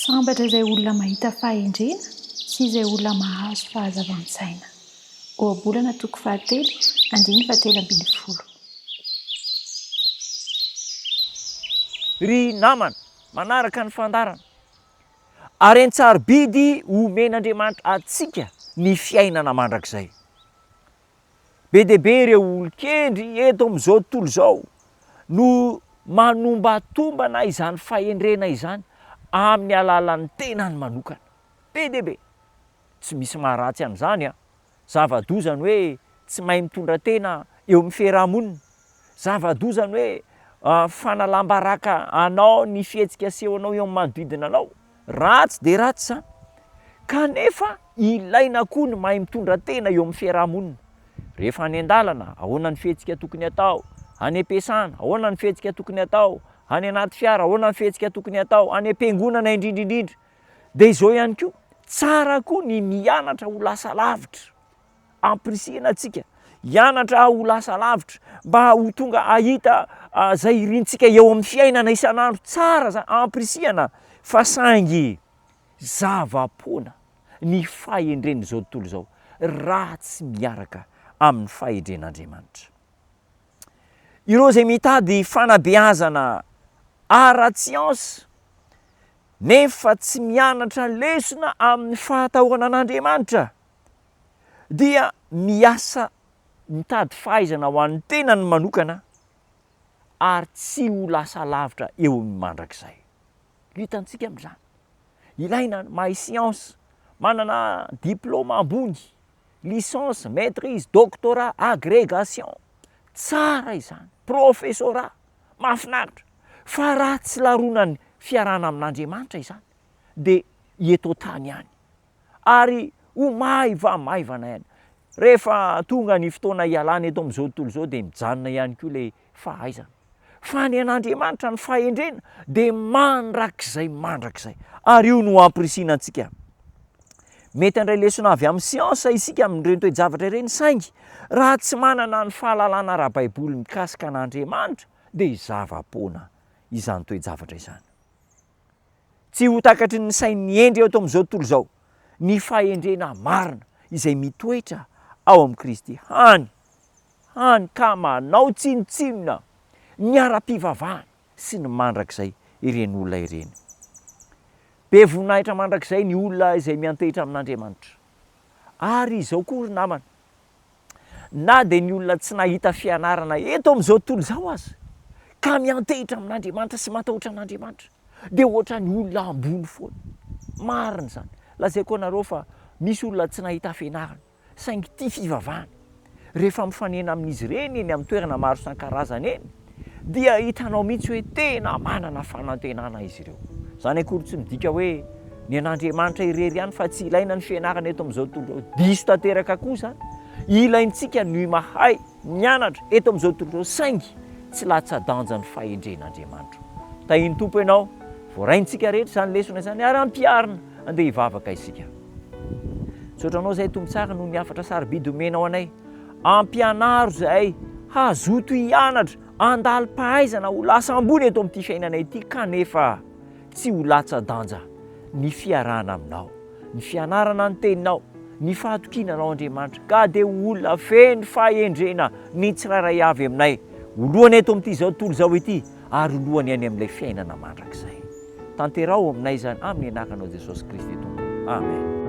Sambatra izay olona mahita fahendrena sy izay olona mahazo fahazavan-tsaina. Ohabolana toko fahatelo, andininy fahatelo ambin'ny folo. Ry namana manaraka ny fandaharana, haren-tsarobidy omen'Andriamanitra antsika ny fiainana mandrakizay. Be dia be ireo olon-kendry eto amin'izao tontolo izao no manombatombana izany fahendrena izany amin'ny alalan'ny tenany manokana. Be dia be. Tsy misy maharatsy an'izany an! Zava-doza ny hoe tsy mahay mitondra tena eo amin'ny fiaraha-monina. Zava-doza ny hoe fanalam-baraka anao ny fihetsika asehonao eo amin'ny manodidina anao. Ratsy dia ratsy izany. Kanefa ilaina koa ny mahay mitondra tena eo amin'ny fiaraha-monina. Rehefa any an-dalana, ahoana ny fihetsika tokony hatao? Any am-piasana, ahoana ny fihetsika tokony hatao? Any anaty fiara, ahoana ny fihetsika tokony hatao? Any am-piangonana indrindra indrindra. Dia izao ihany koa, tsara koa ny mianatra ho lasa lavitra. Ampirisihina antsika hianatra ho lasa lavitra mba ho tonga hahita izay irintsika eo amin'ny fiainana isan'andro. Tsara izany, ampirisihana fa saingy zava-poana ny fahendren'izao tontolo izao raha tsy miaraka amin'ny fahendren'Andriamanitra. Ireo izay mitady fanabeazana ara-tsiansa nefa tsy mianatra lesona amin'ny fahatahorana an'Andriamanitra dia miasa mitady fahaizana ho an'ny tenany manokana ary tsy ho lasa lavitra eo amin'ny mandrakizay. Hitantsika amin'izany. Ilaina ny mahay siansa, manana diplaoma ambony, licence, maitrise, doctorat, agrégation. Tsara izany, professorat, mahafinaritra. Fa raha tsy laroana ny fiarahana amin'Andriamanitra izany dia eto an-tany ihany. ary ho maivamaivana ihany. Rehefa tonga ny fotoana hialana eto amin'izao tontolo izao dia mijanona ihany koa ilay fahaizana. Fa ny an'Andriamanitra, ny fahendrena dia mandrakizay mandrakizay. Ary io no ampirisihina antsika. Mety handray lesona avy amin'ny siansa isika amin'ireny toe-javatra ireny, saingy raha tsy manana ny fahalalana ara-baiboly mikasika an'Andriamanitra dia zava-poana izany toe-javatra izany. Tsy ho takatry ny sain'ny hendry eto amin'izao tontolo izao ny fahendrena marina izay mitoetra ao amin'i Kristy, hany hany ka manao tsinontsinona ny ara-pivavahana sy ny mandrakizay ireny olona ireny. Be voninahitra mandrakizay ny olona izay miantehitra amin'Andriamanitra. Ary izao koa ry namana, na dia ny olona tsy nahita fianarana eto amin'izao tontolo izao aza, ka miantehitra amin'Andriamanitra sy matahotra an'Andriamanitra, dia ohatran'ny olona ambony foana. Marina izany. Lazaiko anareo fa misy olona tsy nahita fianarana, saingy tia fivavahana. Rehefa mifanena amin'izy ireny eny amin'ny toerana maro isan-karazany eny, dia hitanao mihitsy hoe tena manana fanantenana izy ireo. Izany akory tsy midika hoe ny an'Andriamanitra irery ihany fa tsy ilaina ny fianarana eto amin'izao tontolo izao. Diso tanteraka koa izany. Ilaintsika ny mahay mianatra eto amin'izao tontolo izao saingy tsy latsa-danja ny fahendren'Andriamanitra. Tahin'ny Tompo ianao. Voaraintsika rehetra izany lesona izany ary ampiharina. Andeha hivavaka isika. Misaotra anao izahay Tompo tsara noho ny hafatra sarobidy omenao anay. Ampianaro izahay hazoto hianatra, handalim-pahaizana ho lasa ambony eto amin'ity fiainana ity kanefa tsy ho latsa-danja ny fiarahana aminao, ny fianarana ny teninao, ny fahatokiana anao Andriamanitra ka dia ho olona feno fahendrena ny tsirairay avy aminay, ho lohany eto amin'ity izao tontolo izao ity ary ho lohany any amin'ilay fiainana mandrakizay. Tanteraho aminay izany amin'ny anaranao Jesosy Kristy Tompo. Amen.